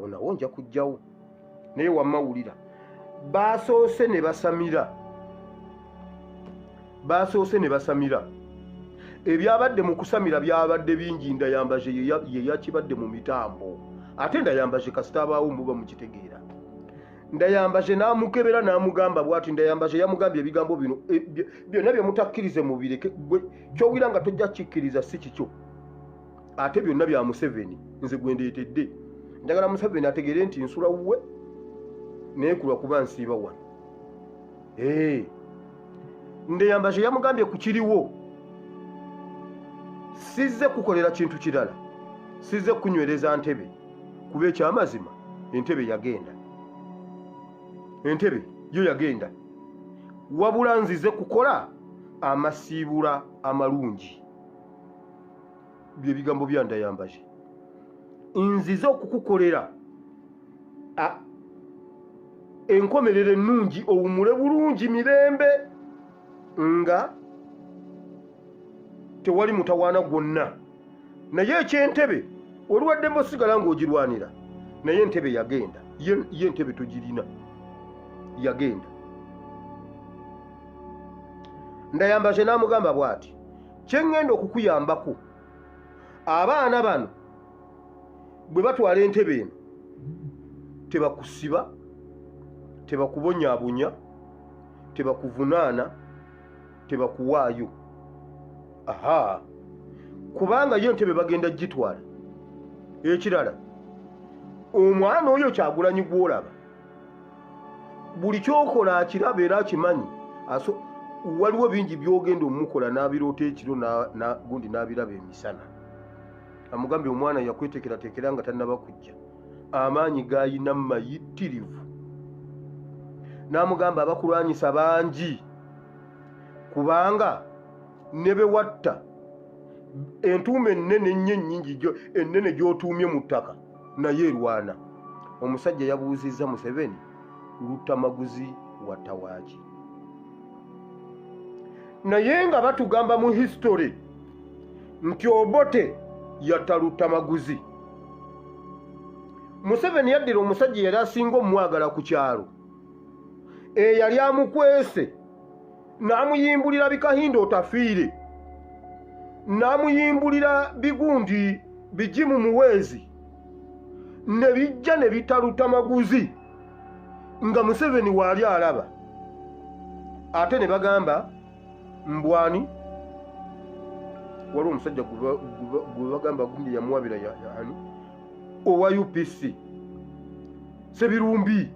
Awo nawo nja kujjawo, naye wamawulira basoose ne basamira, basoose ne basamira. Ebyabadde mu kusamira byabadde bingi. Ndayambaje ye yakibadde mu mitambo, ate Ndayambaje kasita abaawo muba mukitegeera. Ndayambaje n'amukebera n'amugamba bw'ati. Ndayambaje yamugambye ebigambo bino byonna bye mutakkirize mubireke. Gwe kyowira nga tojja kikkiriza si kikyo, ate byonna bya Museveni. Nze gwe ndeetedde, njagala Museveni ategeere nti nsula wuwe, naye kulwa kuba nsiiba wano. Ndeyambaje yamugambye ku kiriwo, sizze kukolera kintu kirala, sizze kunywereza ntebe, kuba ekyamazima entebe yagenda, entebe yo yagenda, wabula nzize kukola amasiibula amalungi. Byebigambo bya Ndayambaje, nzize okukukolera enkomerero ennungi, owumule bulungi mirembe nga tewali mutawaana gwonna. Naye ekyentebe olwadde mbosigala ng'ogirwanira, naye entebe yagenda, ye entebe togirina, yagenda. Ndayambaje n'amugamba bw'ati, kyeŋŋenda okukuyambako, abaana bano bwe batwala entebe eno tebakusiba, tebakubonyaabonya, tebakuvunaana, tebakuwaayo. Aha, kubanga yo entebe bagenda gitwala. Ekirala, omwana oyo Kyagulanyi gwolaba, buli kyokola akiraba era akimanyi. Waliwo bingi byogenda omukola n'abiroota ekiro, gundi n'abiraba emisana. Amugambye omwana yakweteekerateekera nga tannaba kujja, amaanyi gayina mayitirivu. N'amugamba abakulwanyisa bangi, kubanga ne be watta entuuma ennene ennyo ennyingi ennene gy'otuumye mu ttaka naye erwana. Omusajja yabuuzizza Museveni, Luttamaguzi watta waaki? Naye nga batugamba mu history nti Obote yatta Luttamaguzi. Museveni yaddira omusajja eyali asinga omwagala ku kyalo, eyali amukwese, n'amuyimbulira bikahinda otafiire, n'amuyimbulira bigundi bigimu muweezi, ne bijja ne bitta Luttamaguzi nga Museveni waali alaba. Ate ne bagamba mbwani waliwo omusajja gwe bagamba gundi yamuwabira ani owa UPC, Sebirumbi,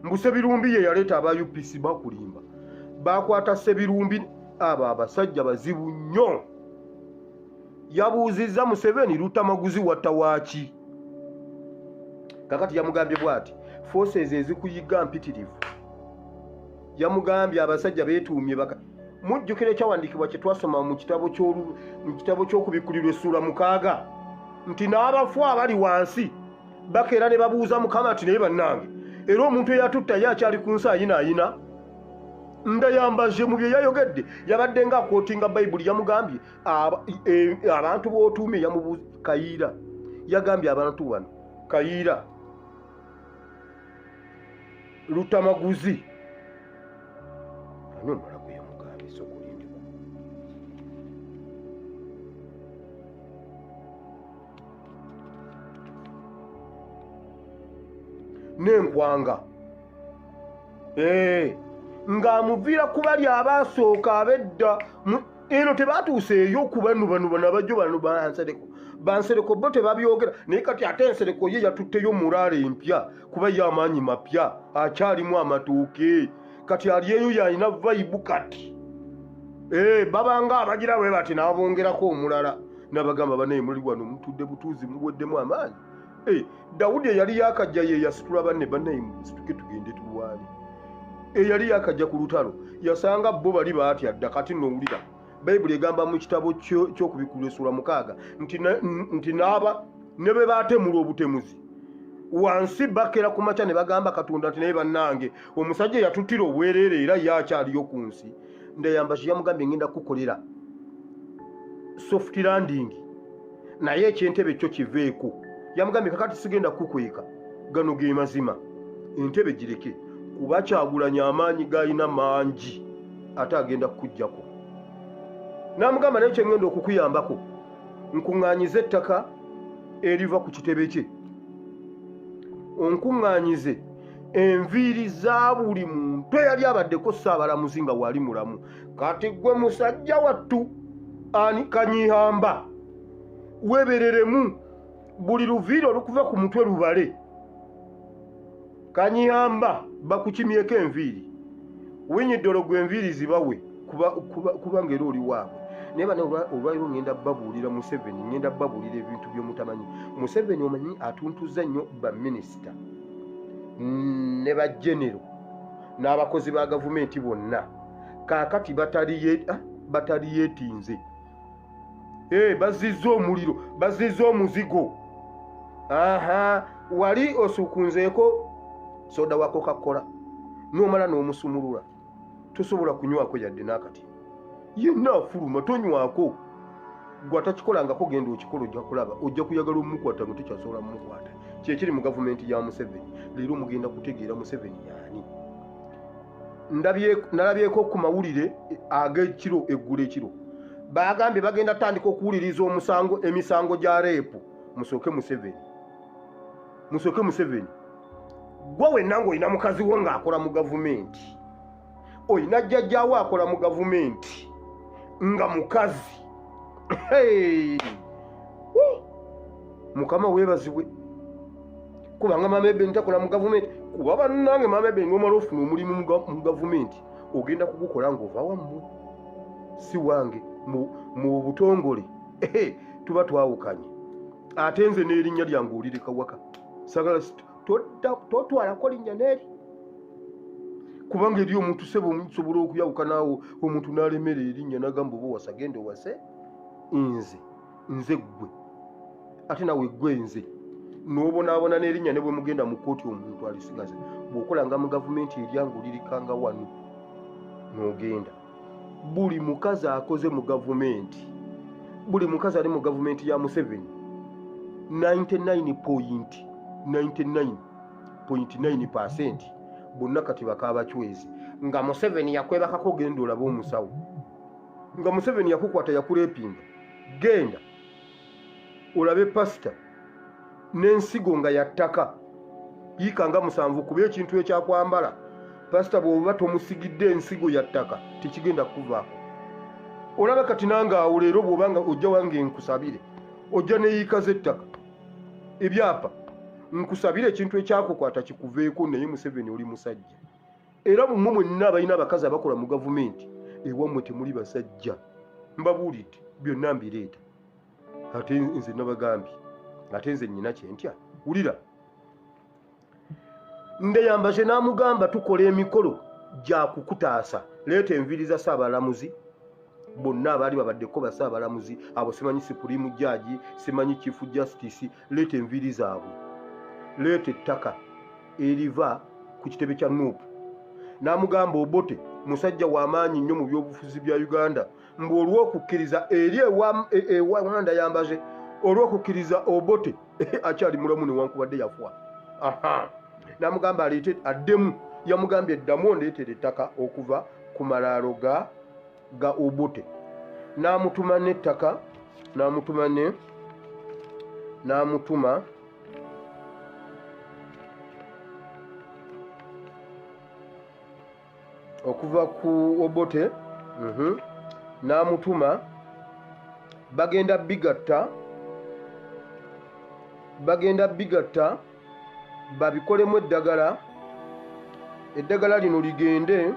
mbu Sebirumbi ye yaleeta aba UPC. Bakulimba, bakwata Sebirumbi. Abo abasajja bazibu nnyo. Yabuuzizza Museveni, Luttamaguzi watta waaki? Kakati yamugambye bw'ati, forces ezikuyiga mpitirivu. Yamugambye abasajja beetuumye baka. Mujjukira ekyawandiikibwa kye twasoma mu kitabo ky'Okubikkulirwa essuula 6, nti n'abafu abali wansi bakeera ne babuuza Mukama nti, naye bannange, era omuntu eyatutta ye akyali ku nsi ayina ayina? Ndayambaje mu bye yayogedde yabadde nga akootinga Bayibuli. Yamugambye abantu b'otuumye, yamubuuza Kayiira, yagambye abantu bano Kayiira, Lutamaguzi, ani omulala gwe yamugambye? Sokulindiko n'enkwanga ng'amuviira ku bali abaasooka ab'edda. Eno tebatuuseeyo ku bano bano bano abajjo bano bansereko. Bansereko bo tebabyogera, naye kati ate Ensereko ye yatutteyo muraale empya, kuba ye amaanyi mapya akyalimu amatuuke. Kati ali eyo yalina vibe. Kati babanga abagira bwe bati n'abongerako omulala, n'abagamba, banaye muli wano mutudde butuuzi, muweddemu amaanyi. Dawudi eyali yakajja ye yasitula banne, bannaye musituke tugende tulwane. Eyali yakajja ku lutalo yasanga bo bali baatya dda. Kati nowulira Bayibuli egamba mu kitabo ky'Okubikkulwa essuula 6 nti n'aba ne be baatemula obutemuzi wansi bakera ku makya ne bagamba Katonda nti, naye bannange, omusajja eyatuttira obwereere era ye akyaliyo ku nsi? Ndayambaje yamugambye, ngenda kukukolera soft landing, naye ekyentebe kyo kiveeko. Yamugambye, kakati sigenda kukweka. Gano ge mazima, entebe gireke, kuba Kyagulanyi amaanyi g'alina mangi, ate agenda kukuggyako. N'amugamba, naye kye ŋŋenda okukuyambako, nkuŋŋaanyize ettaka eriva ku kitebe kye, onkuŋŋaanyize enviiri za buli muntu eyali abaddeko ssaabalamuzi nga wali mulamu. Kati gwe musajja wattu ani Kanyihamba, webereremu buli luviiri olukuva ku mutwe lubale. Kanyihamba bakukimyeko enviiri, Winyiddolo gwe enviiri zibawe, kubanga era oli waabwe. Naye bana olwaliro ngenda babuulira Museveni, ngenda babuulira ebintu by'omutamanyi. Museveni omanyi atuntuza nnyo baminisita ne bajenero n'abakozi ba gavumenti bonna. Kaakati bataliyeetinze, bazizza omuliro, bazizza omuzigo. Aha, wali osukunzeeko soda wa Coca-Cola n'omala n'omusumulula, tosobola kunywako yadde n'akati. Yenna afuluma, tonywako. Gwe atakikolangako genda okikola, ojja kulaba, ojja kuyagala omukwata nga tokyasobola mumukwata. Kyekiri mu gavumenti ya Museveni. Leero mugenda kutegeera Museveni yaani. Nalabyeko ku mawulire ag'ekiro, eggulo ekiro, bagambye bagenda tandika okuwuliriza omusango, emisango gya rape. Musooke Museveni, musooke Museveni. Gwe wenna ng'olina mukazi wo ng'akola mu gavumenti, olina jjajjaawo akola mu gavumenti nga mukazi. Mukama weebazibwe, kubanga Maama Ebeni takola mu gavumenti. Kuba bannange, Maama Ebeni, n'omala ofuna omulimu mu gavumenti, ogenda kugukola ng'ova wammwe, si wange mu butongole. Tuba twawukanye, ate nze n'erinnya lyange olireka waka. Sagala totwalako linnya n'eri, kubanga eri omuntu sebo nsobola okuyawukanaawo omuntu n'alemera erinnya n'agamba oba owasa, genda owase. Nze nze ggwe, ate nawe ggwe nze, n'obonaabona n'erinnya. Ne bwe mugenda mu kkooti omuntu alisigaza. Bw'okolanga mu gavumenti eryange olirikanga wano n'ogenda. Buli mukazi akoze mu gavumenti, buli mukazi ali mu gavumenti ya Museveni, 99.99.9% bonna kati bakaabacwezi. Nga Museveni yakwebakako, genda olabe omusawo. Nga Museveni yakukwata yakurepinga, genda olabe pasita. N'ensigo nga yattaka yiika nga 7, kuba ekintu ekyakwambala pasita bw'oba tomusigidde ensigo ya ttaka tekigenda kukuvaako. Olaba kati nange awo leero bw'obanga ojja wange nkusabire, ojja neyiika z'ettaka, ebyapa, nkusabire ekintu ekyakukwata kikuveeko. Naye Museveni oli musajja, era mmwe mwenna abalina abakazi abakola mu gavumenti, ewammwe temuli basajja. Mbabuulidde byonna mbireeta. Ate nze nabagambye, ate nze nnyina kyentya. Wulira, Ndeyambaje n'amugamba, tukola emikolo gya kukutaasa, leeta enviiri za ssaabalamuzi bonna abaali babaddeko bassaabalamuzi abo, simanyi supreme judge, simanyi chief justice, leeta enviiri zaabwe, leeta ettaka eriva ku kitebe kya NUP. N'amugamba Obote musajja w'amaanyi nnyo mu byobufuzi bya Uganda, mbu olw'okukkiriza eri ewa Ndayambaje, olw'okukkiriza Obote akyali mulamu newankubadde yafa. Aha, n'amugamba aleete addemu, yamugambye eddamu ondeetere ettaka okuva ku malaalo ga Obote. N'amutuma n'ettaka, n'amutuma ne n'amutuma okuva ku Obote. N'amutuma bagenda bigatta, bagenda bigatta babikolemu eddagala. Eddagala lino ligende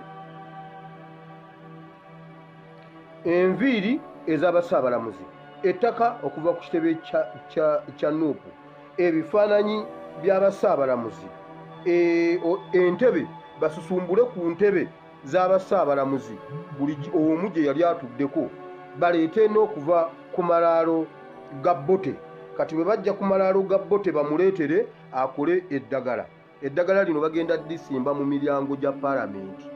enviiri ez'abasaabalamuzi, ettaka okuva ku kitebe kya NUP, ebifaananyi by'abasaabalamuzi, entebe, basusumbule ku ntebe z'abasaabalamuzi buli omu gye yali atuddeko, baleete n'okuva ku malaalo ga Bote. Kati bwe bajja ku malaalo ga Bote bamuleetere akole eddagala. Eddagala lino bagenda disimba mu miryango gya paalamenti.